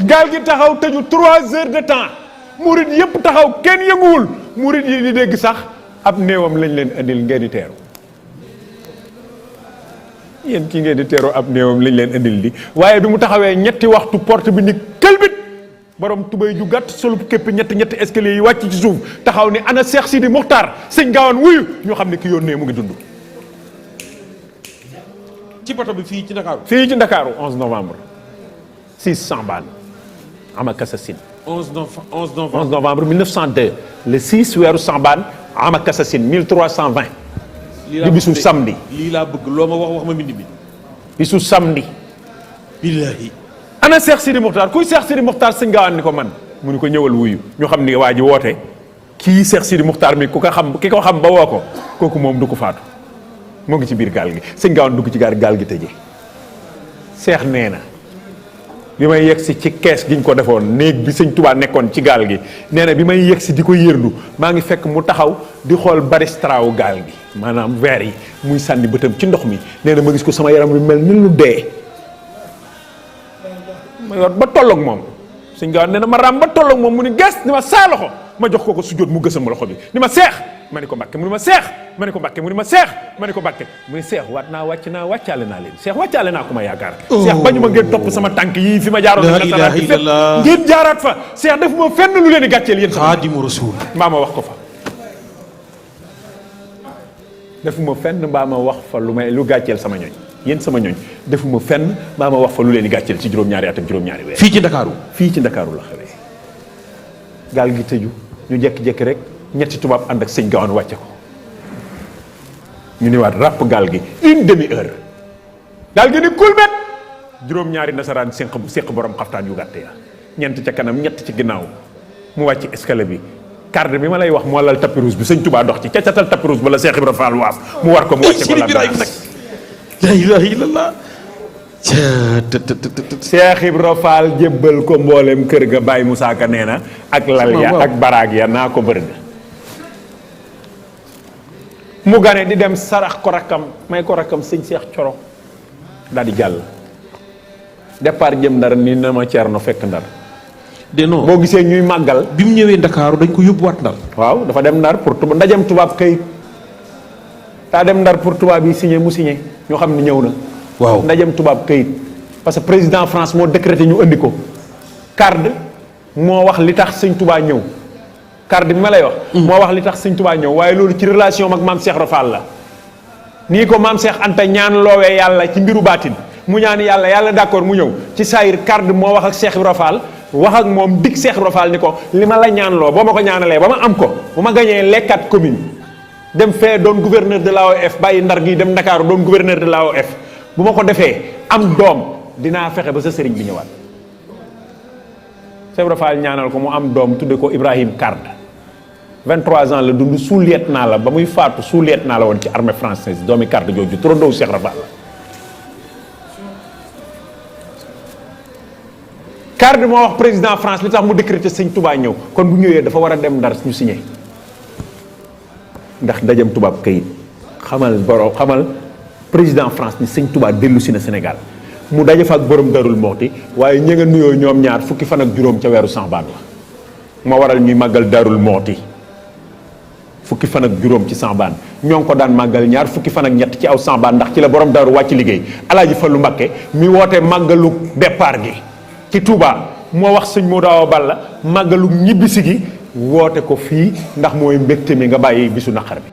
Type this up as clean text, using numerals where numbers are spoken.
gaal gi taxaw tëju 3 heures de temps murid yëpp taxaw kenn yënguwul murid yi di dégg sax ab néewam lañ leen indil ngeen di teeru yéen ki ngeen di teeru ab néewam lañ leen indil di waaye bi mu taxawee ñetti waxtu porte bi ni këlbit borom tubay ju gàtt solub képp ñetti escalier yi wàcc ci suuf taxaw ni ana Cheikh Sidi Mokhtar sëñ Gaawaan wuyu ñoo xam ne ki yónnee mu ngi dund ci bato bi fii ci Ndakaaru. fii ci Ndakaaru 11 novembre 6 Sambane ama Kassasine 11 11 novembre 1902 le 6 weeru Sambane ama Kassasine 1320 di bisu samedi lii laa bëgg loo ma wax ma mbind bi. bisu samedi billahi. ana Cheikh Sidi Mokhtar kuy Cheikh Sidi Mokhtar sëñ Gaawaan ni ko man mu ni ko ñëwal wuyu ñu xam ni waa ji woote kii Cheikh Sidi Mokhtar mi ku ko xam ki ko xam ba woo ko kooku moom du ko faatu moo ngi ci biir gaal gi sëñ Gaawaan dugg ci gaal gi tëjee Cheikh nee na bi may yegsi ci kees gi ñu ko defoon néeg bi sëñ Touba nekkoon ci gaal gi nee na bi may yegsi di ko yërndu maa ngi fekk mu taxaw di xool baristraawu gaal gi maanaam verre yi muy sànni bëtam ci ndox mi nee na ma gis ko sama yaram bi mel ni lu dee ma yor ba tolloog moom sëñ Gaawaan nee na ma raam ba tolloog moom mu ni gees ni ma saa loxo ma jox ko sujjóot mu gësam loxo bi ni ma seex ma ni ko Mbàkke mu ni ma seex ma ni ko Mbàkke mu ni ma seex ma ni ko Mbàkke mu ni seex waat naa wàcc naa wàccaale naa leen seex wàccaale naa ku ma yaakaar seex bañu ma ngeen topp sama tànk yii fi ma jaaroon la ilaha illallah ngeen jaaraat fa seex defuma fenn lu leen di gàcceel yéen Xaadimu Rasuul mbaa ma wax ko fa defuma fenn mbaa ma wax fa lu gàcceel sama ñooñ yéen sama ñooñ defuma fenn mbaa ma wax fa lu leen di gàcceel ci juróom-ñaari at ak juróom-ñaari weer fii ci Ndakaaru fii ci Ndakaaru la xewee gaal gi tëju ñu jekki-jekki rek ñetti tubaab ànd ak sëñ Gaawaan wàcce ko ñu ni waat ràpp gaal gi une demi-heure gaal gi ni kulbet juróom-ñaari nasaraan séq borom xaftaan yu gàtt ya ñeent ca kanam ñett ci ginnaaw mu wàcc escalier bi carte bi ma lay wax moo lal tapis rouge bi sëñ Touba dox ci ca catal tapis rouge ba la Cheikh Ibra Fall waaf mu war ko mu wàcce ko la nag la ilaha illallah Cheikh Ibra Fall jébbal ko mboolem kër ga Baye Moussa Ka nee na ak lal ya ak baraag ya naa ko bërd mu gane di dem sarax ko rakkam may ko rakkam sëñ Cheikh Coro daal di jàll départ jëm Ndar ni na ma Ceerno fekk Ndar de non boo gisee ñuy màggal bi mu ñëwee Ndakaaru dañ ko yóbbuwaat Ndar waaw dafa dem Ndar pour ndajem tubaab kayit daa dem Ndar pour tubaab yi signé mu signé ñoo xam ne ñëw na waaw ndajem tubaab kayit parce que président France moo décrété ñu andi ko CARD moo wax li tax sëñ Touba ñëw CARD bi ma lay wax moo wax li tax sëñ Touba ñëw waaye loolu ci relation ak maam Cheikh Rafal la nii ko maam Cheikh Anta ñaan loowee yàlla ci mbiru baatin mu ñaan yàlla d'accord mu ñëw ci saayir CARD moo wax ak Cheikh Rafal wax ak moom dig Cheikh Rafal ni ko li ma la ñaanloo boo ma ko ñaanalee ba ma am ko bu ma gañee lekkat commune dem fee doon gouverneur de l'AOF bàyyi Ndar gi dem Ndakaaru doon gouverneur de l'AOF bu ma ko defee am doom dinaa fexe ba sa sëriñ bi ñëwaat Cheikh Rafal ñaanal ko mu am doom tudde ko Ibrahim Card 23 ans la dund sous-lieutenant la ba muy faatu sous-lieutenant la woon ci armée française doomi Card jooju turandoo Cheikh Rafal la Card moo wax président France li tax mu décréter sëñ Touba ñëw kon bu ñëwee dafa war a dem Ndar ñu signé ndax ndajem tubaab kayit xamal président France ni sëñ Touba dellu si na Sénégal mu daje fa ak borom Darul Moxti waaye ña nga nuyoo ñoom ñaar fukki fan ak juróom ca weeru Sambaan la moo waral ñuy màggal Darul Moxti fukki fan ak juróom ci Sambaan ñoo ngi ko daan màggal ñaar fukki fan ak ñett ci aw Sambaan ndax ci la borom Daru wàcc liggéey Alaaji Fallu Mbakke mi woote màggalu départ gi ci Touba moo wax sëñ Modou Awa Balla màggalu ñibbisi gi woote ko fii ndax mooy mbégte mi nga bàyyi bisu naqar bi